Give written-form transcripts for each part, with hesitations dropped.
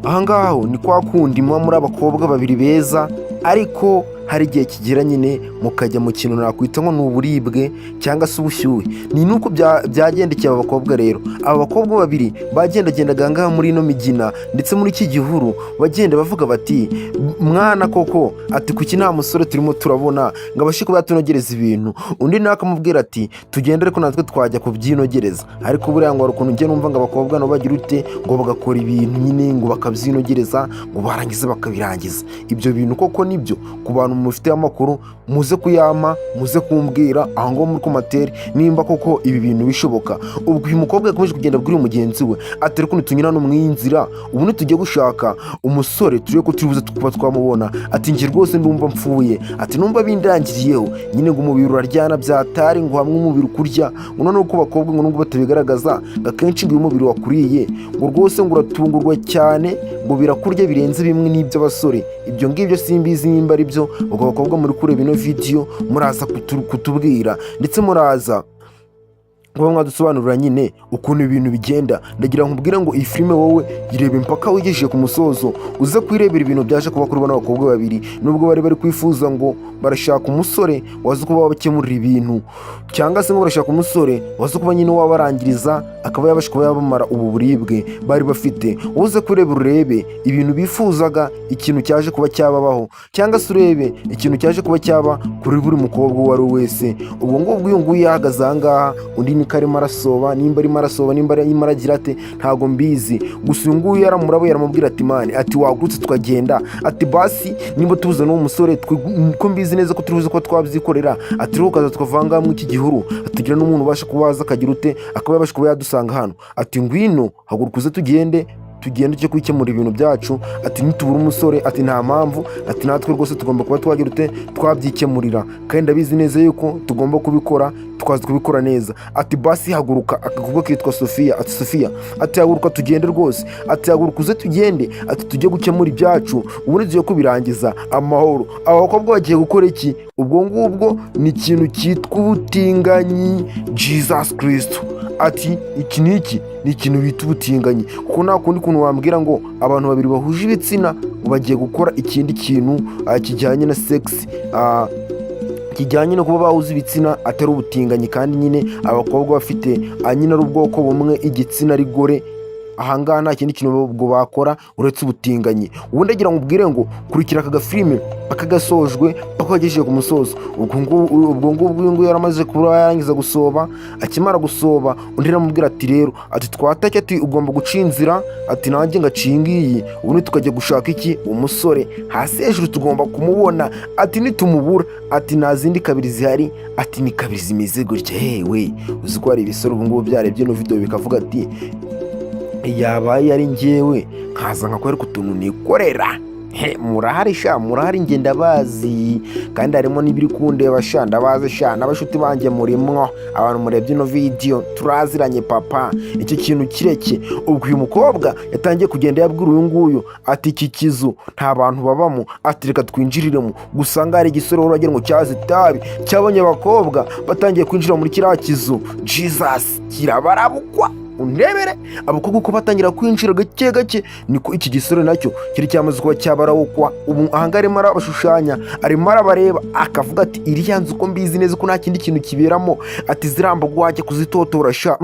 Ahangaha ni kwa kundi muba muri abakobwa babiri beza, ariko hari igihe kigera nyine mukajya mu kintu nakwita ngo ni uburibwe cyangwa se ubushyuhe. Ni nuko byagendekeye aba bakobwa rero. Aba bakobwa babiri bagendagendaga ahangaha muri ino migina ndetse muri iki gihuru, bagenda bavuga bati: "Mwana koko," ati, "kuki nta musore turimo turabona ngo abashe kuba yatunogereza ibintu?" Undi nawe akamubwira ati: "Tugende ariko natwe twajya kubyinogereza." Ariko buriya ngo hari ukuntu njye numva ngo abakobwa nabo bagira ute, ngo bagakora ibintu nyine ngo bakabyinogereza, ngo barangiza bakabirangiza. Ibyo bintu koko nibyo? Ku bantu mufite amakuru, muze kuyampa, muze kumbwira aho ngaho muri commentaire nimba koko ibi bintu bishoboka. Ubwo uyu mukobwa yakomeje kugenda abwira mugenzi we ati: "Ariko nitunyura hano mu iyi nzira, ubundi tujye gushaka umusore, turebe ko turi buze kuba twamubona." Ati: "Njye rwose ndumva mpfuye." Ati: "Numva bindangiriyeho nyine." Ngo umubiri uraryana byatari, ngo hamwe umubiri ukurya, ngo noneho ku bakobwa ngo nubwo batabigaragaza, ngo akenshi ngo iyo umubiri wakuriye, ngo rwose ngo uratungurwa cyane, ngo birakurya birenze bimwe n'iby'abasore. Ibyo ngibyo simbizi nimba ari byo. Ubwo abakobwa muri kureba ino video muraza kutubwira ndetse muraza kuba mwadusobanurira nyine ukuntu ibintu bigenda. Ndagira nkubwire ngo iyi filime wowe yirebe mpaka wigejeje ku musozo, uze kwirebera ibintu byaje kuba kuri bano bakobwa babiri, nubwo bari kwifuza ngo barashaka umusore waza kuba wabakemurira ibintu, cyangwa se ngo barashaka umusore waza kuba nyine wabarangiriza, akaba yabasha kuba yabamara ubu buribwe bari bafite. Uze kureba, urebe ibintu bifuzaga, ikintu cyaje kuba cyababaho, cyangwa se urebe ikintu cyaje kuba cyaba kuri buri mukobwa uwo ari we wese. Ubwo ngubwo uyu nguyu yahagaze aha ngaha, undi niko arimo arasoba, nimba arimo arasoba, nimba arimo aragira ate, ntabwo mbizi. Gusa uyu nguyu yaramurabuye, aramubwira ati: "Man," ati, "wagurutse tukagenda." Ati: "Basi nimba tubuze n'uwo musore, ko mbizi neza ko turi buze kuba twabyikorera," ati, "rero ukaza tukavanga muri iki gihuru, atugira n'umuntu ubasha kuba waza akagira ute, akaba yabasha kuba yadusanga hano." Ati: "Ngwino, haguruka uze tugende, tugende tujye kwikemura ibintu byacu." Ati: "Nitubura umusore," ati, "nta mpamvu," ati, "natwe rwose tugomba kuba twagira ute, twabyikemurira, kandi ndabizi neza yuko tugomba kubikora, tukaza kubikora neza." Ati: "Basi haguruka." Akakobwa kitwa Sofiya. Ati: "Sofiya," ati, "haguruka tugende rwose." Ati: "Haguruka uze tugende," ati, "tujye gukemura ibyacu, ubundi tugiye kubirangiza amahoro." Aba bakobwa bagiye gukora iki? Ubwo ngubwo ni ikintu cyitwa ubutinganyi. Jesus Kristo! Ati: "Iki ni iki? Ni ikintu bita ubutinganyi, kuko nta kundi kuntu wambwira ngo abantu babiri bahuje ibitsina bagiye gukora ikindi kintu kijyanye na sex, kijyanye no kuba bahuza ibitsina, atari ubutinganyi." Kandi nyine abakobwa bafite nyine ari ubwoko bumwe, igitsina ari gore, ahangaha nta kindi kintu ubwo bakora uretse ubutinganyi. Ubundi agira ngo ubwire ngo kurikira aka gafilime paka gasojwe, paka kagejeje ku musozo. Ubwo ngubwo uyu nguyu yaramaze kuba yarangiza gusoba. Akimara gusoba, undi aramubwira ati: "Rero," ati, "twatake," ati, "ugomba guca inzira," ati, "nanjye ngaciye ngiyi, ubundi tukajya gushaka iki? Umusore. Hasi hejuru tugomba kumubona." Ati: "Nitumubura," ati, "nta zindi kabiri zihari," ati, "ni kabiri zimeze gutya." Hewe, uzi ko hari ibisore ubu ngubu byarebye ino video bikavuga ati: "Yabaye ari njyewe nkaza nkakwereka utuntu nikorera." He, murahari sha, murahari, njye ndabazi, kandi harimo n'ibiri kundeba sha, ndabazi sha, n'abashuti banjye murimwo. Abantu murebye ino video turaziranye papa, icyo kintu kireke. Ubwo uyu mukobwa yatangiye kugenda yabwira uyu nguyu ati: "Iki kizu nta bantu babamo," ati, "reka twinjiriremo." Gusa ngaho hari igisore wari wagira ngo cyazi itabi, cyabonye abakobwa batangiye kwinjira muri kiriya kizu. Jesus, kirabarabukwa! Undebere abakobwa uko batangira kwinjira gake gake, niko iki gisore nacyo kiri cyamaze kuba cyabarawukwa. Ubu ahangaha arimo arabashushanya, arimo arabareba, akavuga ati: "Iriya nzu uko mbizi neza ko nta kindi kintu kiberamo," ati, "ziriya mboga wajya kuzitotora sha,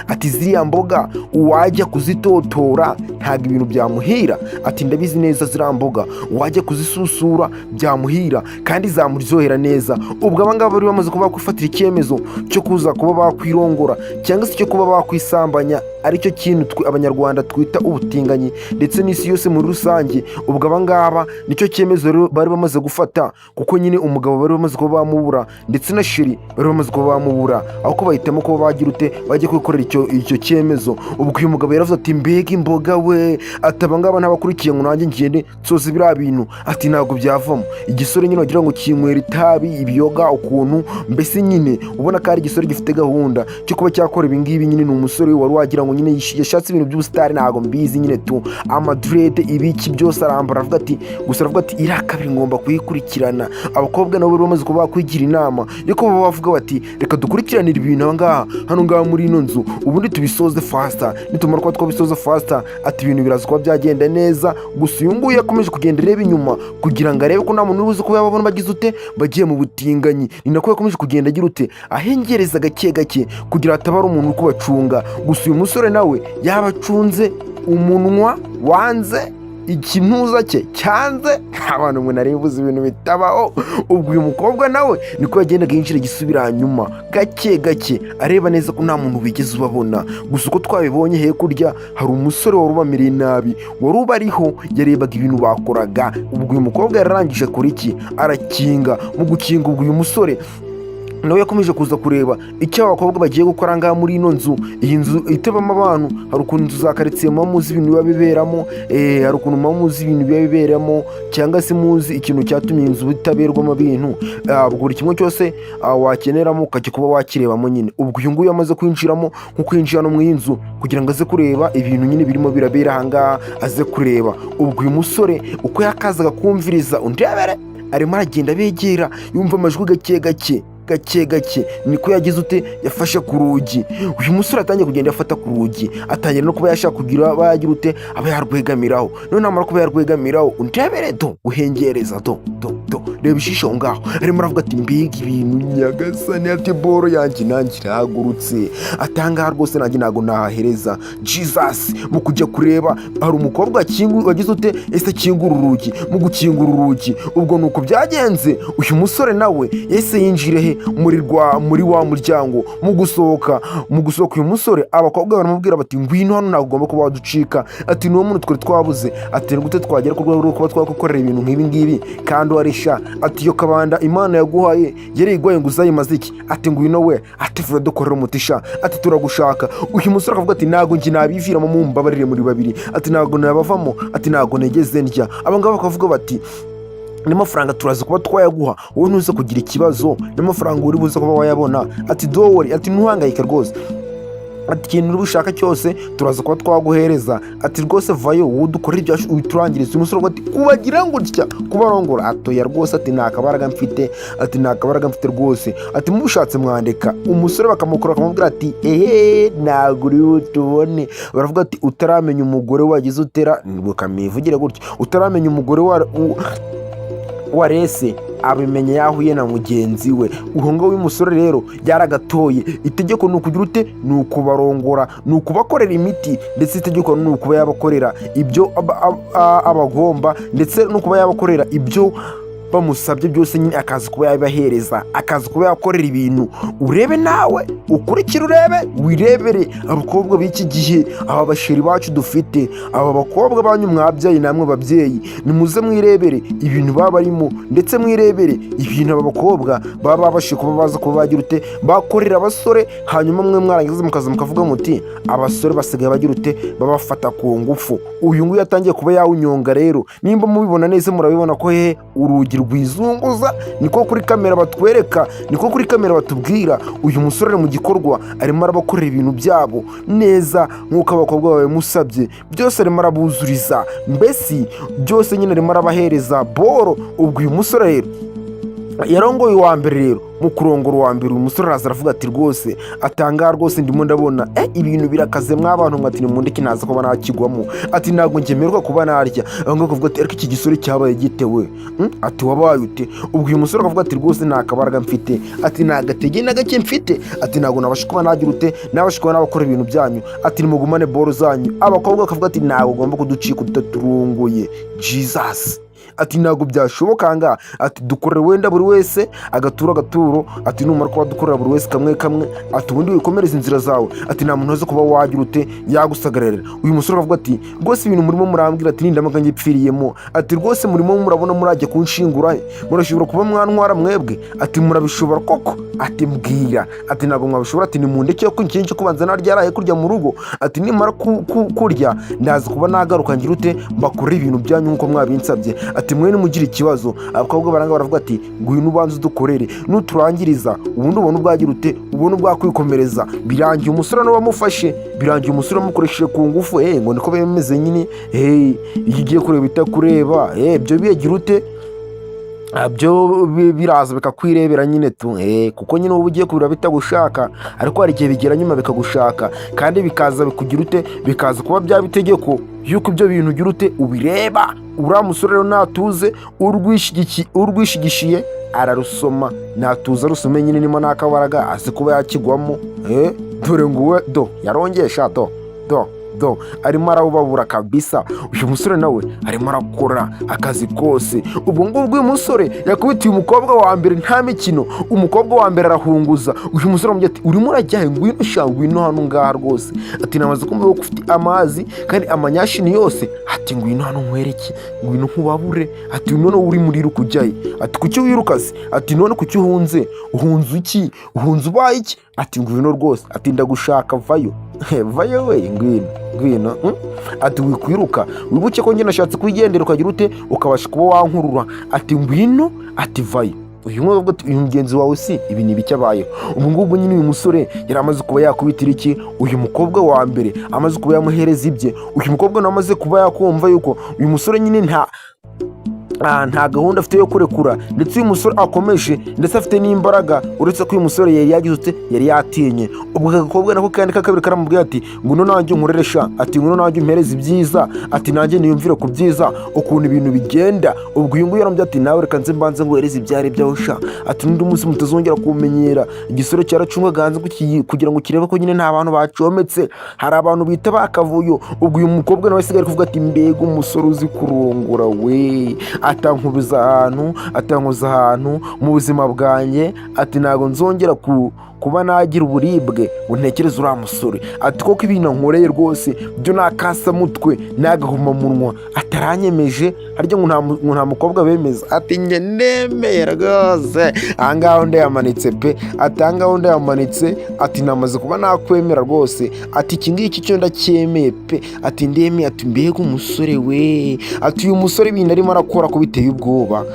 Ati: "Ziriya mboga wajya kuzitotora ntabwo ibintu byamuhira." Ati: "Ndabizi neza, ziriya mboga wajya kuzisusura byamuhira kandi zamuryohera neza." Ubwo abangaba bari bamaze kuba bakwifatira icyemezo cyo kuza kuba bakwirongora, cyangwa se cyo kuba bakwisambanya, aricyo kintu twe Abanyarwanda twita ubutinganyi, ndetse n'isi yose muri rusange. Ubwo abangaba nicyo cyemezo rero bari bamaze gufata, kuko nyine umugabo bari bamaze kuba bamubura, ndetse na chéri bari bamaze kuba bamubura, ahubwo bahitamo kuba bagira ute, bajya kwikorera icyo cyemezo. Ubwo uyu mugabo yaravuze ati: "Mbega imboga we!" Ati: "Abangaba ntabakurikiye ngo nanjye ngende nsoze biriya bintu," ati, "ntabwo byavamo." Igisore nyine wagira ngo kinywera itabi, ibiyoga ukuntu, mbese nyine ubona ko ari igisore gifite gahunda cyo kuba cyakora ibi ngibi. Nyine ni umusore wari wagira ngo nyine yashatse ibintu by'ubusitari, ntabwo mbizi nyine tu, amadreads, ibiki byose arambara. Avuga ati gusa, aravuga ati iriya kabiri ngomba kuyikurikirana. Abakobwa nabo bari bamaze kuba bakwigira inama yo kuba bavuga bati: "Reka dukurikiranire ibintu aha ngaha, hano ngaha muri ino nzu, ubundi tubisoze faster. Nitumara kuba twabisoza faster," ati, "ibintu biraza kuba byagenda neza." Gusa uyu nguyu yakomeje kugenda areba inyuma kugira ngo arebe ko nta muntu uri buze kuba yababona bagize ute, bagiye mu butinganyi. Ni nako yakomeje kugenda agira ute, ahengereza gake gake kugira hataba hari umuntu uri kubacunga. Gusa uyu musore nawe yabacunze umunwa wanze, ikintuza cye cyanze. Abantu mwe nari mbuze ibintu bitabaho. Ubwo uyu mukobwa nawe niko yagendaga yinjira igisubira nyuma gake gake, areba neza ko nta muntu wigeze ubabona. Gusa uko twabibonye, hakurya hari umusore wari ubamereye nabi, wari ubariho, yarebaga ibintu bakoraga. Ubwo uyu mukobwa yararangije akora iki? Arakinga. Mu gukinga, ubwo uyu musore nawe yakomeje kuza kureba icyo abakobwa bagiye gukora ngaha muri ino nzu. Iyi nzu itebamo abantu, hari ukuntu inzu za karitsiye muba muzi ibintu biba biberamo, hari ukuntu muba muzi ibintu biba biberamo, cyangwa se muzi ikintu cyatumye inzu itaberwamo ibintu. Buri kimwe cyose wakeneramo ukajya kuba wakirebamo nyine. Ubwo uyu nguyu amaze kwinjiramo, nko kwinjira no mu iyi nzu kugira ngo aze kureba ibintu nyine birimo birabera aha ngaha, aze kureba. Ubwo uyu musore uko yakazaga kumviriza, undebere, arimo aragenda abegera, yumva amajwi gake gake gake gake. Niko yagize ute, yafashe ku rugi. Uyu musore atangiye kugenda afata ku rugi, atangira no kuba yashaka kugira bayagira ute, aba yarwegamiraho. None namara kuba yarwegamiraho, undebere do, uhengereza do do do, reba ijisho aho ngaho. Arimo aravuga ati: "Mbega ibintu nyagasani!" Ati: "Boro yanjye nanjye irahagurutse." Atangaha rwose nanjye ntabwo nahahereza. Jesus! Mu kujya kureba, hari umukobwa wagize ute, ese akingura urugi. Mu gukingura urugi, ubwo ni uko byagenze. Uyu musore nawe yahise yinjire he? Muri wa muryango. Mu gusohoka uyu musore, abakobwa baramubwira bati: "Ngwino hano, ntabwo ugomba kuba waducika." Ati: "Niwo muntu twari twabuze." Ati: "Ni gute twagera ku rwego rwo kuba twagukorera ibintu nk'ibi ngibi kandi warisha?" Ati: "Iyo kabanda Imana yaguhaye yariguhaye ngo uzayimaze iki?" Ati: "Ngwino we." Ati: "Vuba dukorera umutisha." Ati: "Turagushaka." Uyu musore akavuga ati: "Ntabwo njye nabiviramo, mumbabarire muri babiri." Ati: "Ntabwo nabavamo." Ati: "Ntabwo nigeze ndya." Aba ngaba bakavuga bati: "N'amafaranga turaza kuba twayaguha, wowe ntuze kugira ikibazo, n'amafaranga uri buze kuba wayabona." Ati: "Don't worry." Ati: "Ntuhangayike rwose." Ati: "Ikintu uri bushaka cyose turaza kuba twaguhereza." Ati: "Rwose vayo, wowe udukorere ibyacu, ubiturangirize." Uyu musore ati: "Kubagira gutya, kubarongora atoya rwose." Ati: "Nta kabaraga mfite." Ati: "Nta kabaraga mfite rwose." Ati: "Mubishatse mwandika." Umusore bakamukora, bakamubwira ati: "Ehe, ntabwo uri butubone." Baravuga ati: "Utaramenya umugore wagize utera, bukamivugire gutya, utaramenya umugore wa warese abimenya yahuye na mugenzi we." Uwo ngawo w'umusore rero yaragatoye. Itegeko ni ukugira ute? Ni ukubarongora, ni ukubakorera imiti, ndetse itegeko ni ukuba yabakorera ibyo abagomba, ndetse no kuba yabakorera ibyo bamusabye byose nyine, akaza kuba yabibahereza, akaza kuba yakorera ibintu. Urebe nawe, ukurikire, urebe, wirebere abakobwa b'iki gihe, aba basheri bacu dufite, aba bakobwa banyu mwabyaye namwe babyeyi, nimuze mwirebere ibintu baba barimo, ndetse mwirebere ibintu aba bakobwa baba babashije kuba baza kuba bagira ute, bakorera abasore. Hanyuma mwe mwarangiza mukaza mukavuga muti: "Abasore basigaye bagira ute, babafata ku ngufu." Uyu nguyu yatangiye kuba yawunyonga rero. Nimba mubibona neza, murabibona ko hehe urugi rwizunguza. Niko kuri kamera batwereka, niko kuri kamera batubwira. Uyu musore ari mu gikorwa, arimo arabakorera ibintu byabo neza nk'uko abakobwa babimusabye byose, arimo arabuzuriza, mbese byose nyine arimo arabahereza boro. Ubwo uyu musore rero yarongoye uwa mbere. Rero mu kurongora uwa mbere, uyu musore araza aravuga ati: "Rwose atangara, rwose ndimo ndabona ibintu birakaze mw'abantu." Ngo ati: "Nimundeke ntaza kuba nakigwamo." Ati: "Ntabwo ngemerwa kuba narya." Aho ngaho akavuga ati: "Ariko iki gisore cyabaye gitewe?" Ati: "Wabaye ute?" Ubwo uyu musore akavuga ati: "Rwose nta kabaraga mfite." Ati: "Nta gatege na gake mfite." Ati: "Ntabwo nabasha kuba nagira ute, nabasha kuba nabakora ibintu byanyu." Ati: "Nimugumane boro zanyu." Abakobwa bakavuga ati: "Ntabwo ugomba kuducika utaturunguye." Jesus! Ati: "Ntabwo byashoboka ngaha." Ati: "Dukorere wenda buri wese agatura agaturo." Ati: "Numara kuba dukorera buri wese kamwe kamwe," ati, "ubundi wikomereze inzira zawe." Ati: "Nta muntu uza kuba wagira ute, yagusagarira." Uyu musore aravuga ati: "Rwose ibintu murimo murambwira," ati, "nindamuka ngipfiriyemo," ati, "rwose murimo murabona murajya kunshingura, murashobora kuba mwantwara mwebwe?" Ati: "Murabishobora koko?" Ati: "Mbwira." Ati: "Ntabwo mwabishobora." Ati: "Nimundeke ko ikintu cyo kubanza naryaraye kurya mu rugo." Ati: "Nimara kurya ndaza kuba nagaruka, ngira ute, mbakorere ibintu byanyu nk'uko mwabinsabye." Ati: "Mwe nimugire ikibazo." Abakobwa baranga baravuga ati: "Ngwino ubanze udukorere, nuturangiriza ubundi ubone ubwagira ute, ubone ubwakwikomereza." Birangiye umusore nawe wamufashe, birangiye umusore amukoresheje ku ngufu. Ngo niko bimeze nyine. Iyo ugiye kureba itakureba, byo bigira ute? Byo biraza bikakwirebera nyine tu, kuko nyine uba ugiye kubireba bitagushaka, ariko hari igihe bigera nyuma bikagushaka, kandi bikaza bikugira ute, bikaza kuba byaba itegeko yuko ibyo bintu ugira ute, ubireba. Uriya musore rero natuze, urwishigishiye ararusoma. Natuze arusome nyine, nimo n'akabaraga azi kuba yakigwamo. Dore nguwe, do yarongesha, do do do, arimo arawubabura kabisa. Uyu musore nawe arimo arakora akazi kose. Ubwo ngubwo uyu musore yakubitiye umukobwa wa mbere, nta mikino. Umukobwa wa mbere arahunguza. Uyu musore aramubwira ati: "Urimo urajya he? Ngwino sha, ngwino hano ngaha rwose." Ati: "Namaze kumva ko ufite amazi kandi amanyashini yose." Ati: "Ngwino hano nkwereke, ngwino nkubabure." Ati: "None uri muri ujyahe?" Ati: "Kuki wiruka se?" Ati: "None kuki uhunze? Uhunze iki? Uhunze ubaye iki?" Ati: "Ngwino rwose." Ati: "Ndagushaka, vayo, vayo we, ngwino, ngwino, Ati: "Wikwiruka, wibuke ko njye nashatse kwigendera, ukagira ute, ukabasha kuba wankurura." Ati: "Ngwino." Ati: "Vayo." Uyu nguyu ati: "Uyu mugenzi wawe si ibi ni ibiki abayeho?" Ubu ngubu nyine uyu musore yari amaze kuba yakubitira iki uyu mukobwa wa mbere, amaze kuba yamuhereza ibye. Uyu mukobwa nawe amaze kuba yakumva yuko uyu musore nyine nta gahunda afite yo kurekura, ndetse uyu musore akomeje, ndetse afite n'imbaraga, uretse ko uyu musore yari yagize ute, yari yatinye. Ubwo aka gakobwa nako kandi kakabiri karamubwira ati: "Ngwino nanjye unkorere sha." Ati: "Ngwino nanjye umpereze ibyiza." Ati: "Nanjye niyumvire ku byiza ukuntu ibintu bigenda." Ubwo uyu nguyu yaramubwira ati: "Nawe reka nze mbanze nguhereze ibyari byawe sha." Ati: "N'undi munsi mutazongera kumenyera." Igisore cyaracungaga hanze kugira ngo kirebe ko nyine nta bantu bacometse, hari abantu bita bakavuyo. Ubwo uyu mukobwa nawe asigaye ari kuvuga ati: "Mbega umusore uzi kurongora we! Atankubiza ahantu, atankoza ahantu mu buzima bwanjye." Ati: "Ntabwo nzongera kuba nagira uburibwe ngo ntekereze uriya musore." Ati: "Koko ibintu ankoreye rwose byo ni akasamutwe n'agahomamunwa." Ataranyemeje harya ngo nta mukobwa bemeza. Ati: "Njye nemeye rwose, ahangaha ndayamanitse pe." Ati: "Ahangaha ndayamanitse." Ati: "Namaze kuba nakwemera rwose." Ati: "Iki ngiki cyo ndacyemeye pe." Ati: "Ndemeye." Ati: "Mbega umusore we!" Ati: "Uyu musore ibintu arimo arakora ko biteye ubwoba."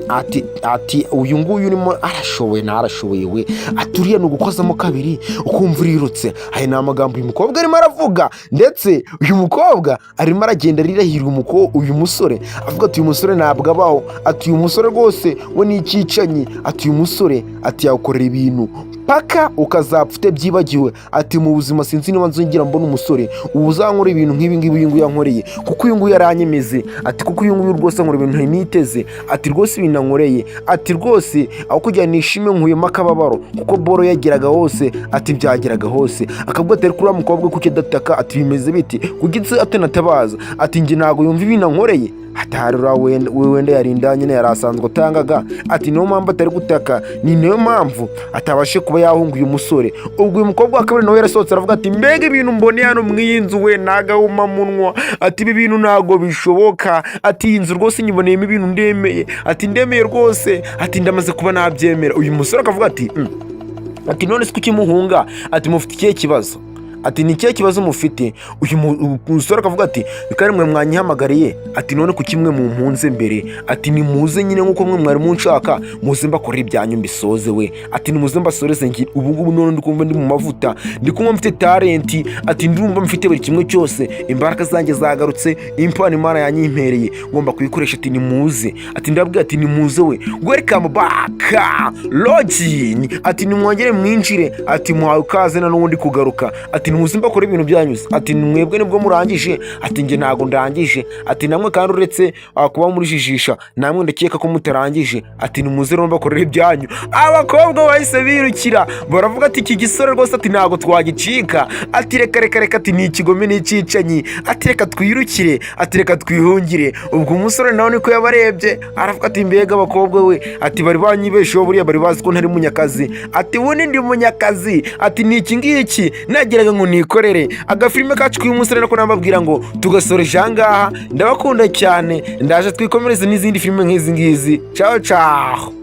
Ati: "Uyu nguyu urimo arashoboye, ntarashoboye we." Ati: "Uriya ni ugukozamo kabiri ukumva urirutse." Aya ni amagambo uyu mukobwa arimo aravuga, ndetse uyu mukobwa arimo aragenda arirahira uyu musore, avuga ati: "Uyu musore ntabwo abaho." Ati: "Uyu musore rwose we ni icyicanyi." Ati: "Uyu musore," ati, "yagukorera ibintu paka ukazapfa utabyibagiwe." Ati: "Mu buzima sinzi niba nzongera mbona umusore ubu uzankora ibintu nk'ibi ngibi uyu nguyu yankoreye, kuko uyu nguyu yaranyemeze." Ati: "Kuko uyu nguyu rwose ankora ibintu niteze." Ati: "Rwose ibintu ankoreye," ati, "rwose aho kugira nishime nkuyemo akababaro, kuko boro yageraga hose." Ati: "Byageraga hose." Akavuga ati: "Ariko uriya mukobwa kuki adataka?" Ati: "Bimeze biti kuki se atanatabaza?" Ati: "Njye ntabwo yumva ibintu ankoreye." Ati: "Uriya wenda yarinda nyine yari asanzwe atangaga." Ati: "Niyo mpamvu atari gutaka, ni niyo mpamvu atabashe kuba yahunga uyu musore." Ubwo uyu mukobwa wa kabiri nawe yarasohotse, aravuga ati: "Mbega ibintu mboneye hano mu iyi nzu we, nagahumamunwa!" Ati: "Ibi bintu ntabwo bishoboka." Ati: "Iyi nzu rwose nyiboneyemo ibintu, ndemeye." Ati: "Ndemeye rwose." Ati: "Ndamaze kuba nabyemera." Uyu musore akavuga ati: Ati: "None se kuki muhunga?" Ati: "Mufite ikihe kibazo?" Ati: "Ni ikihe kibazo mufite?" Uyu musore akavuga ati: "Kandi mwe mwanyihamagariye." Ati: "None kuki mwe mumpunze mbere?" Ati: "Nimuze nyine nk'uko mwe mwari munshaka, muze mbakorere ibyanyu mbisoze we." Ati: "Nimuze mbasoreze ngi ubu ngubu none ndi kumva ndi mu mavuta, ndi kumva mfite talent." Ati: "Ndumva mfite buri kimwe cyose, imbaraga zanjye zagarutse, impano Imana yanyimpereye ngomba kuyikoresha." Ati: "Nimuze." Ati: "Ndabwira," ati, "nimuze we, welcome back login." Ati: "Nimwongere mwinjire." Ati: "Muhawe ikaze na n'ubundi kugaruka." Ati: "Nimuze mbakore ibintu byanyu." Ati: "Mwebwe nibwo murangije." Ati: "Njye ntabwo ndangije." Ati: "Namwe kandi uretse kuba muri jijisha, namwe ndakeka ko mutarangije." Ati: "Nimuze rero mbakorere ibyanyu." Abakobwa bahise birukira, baravuga ati: "Iki gisore rwose," ati, "ntabwo twagicika." Ati: "Reka, reka, reka." Ati: "Ni ikigome n'icyicanyi." Ati: "Reka twirukire." Ati: "Reka twihungire." Ubwo umusore nawe niko yabarebye, aravuga ati: "Mbega abakobwa we!" Ati: "Bari banyibesheho, buriya bari bazi ko ntari munyakazi." Ati: "Ubundi ndi munyakazi." Ati: "Ni iki ngiki nageraga ngo nikorere agafilime kacu k'uyu musore." Nako nababwira ngo tugasoreje aha ngaha. Ndabakunda cyane, ndaje twikomereze n'izindi filime nk'izi ngizi. Ciao ciao.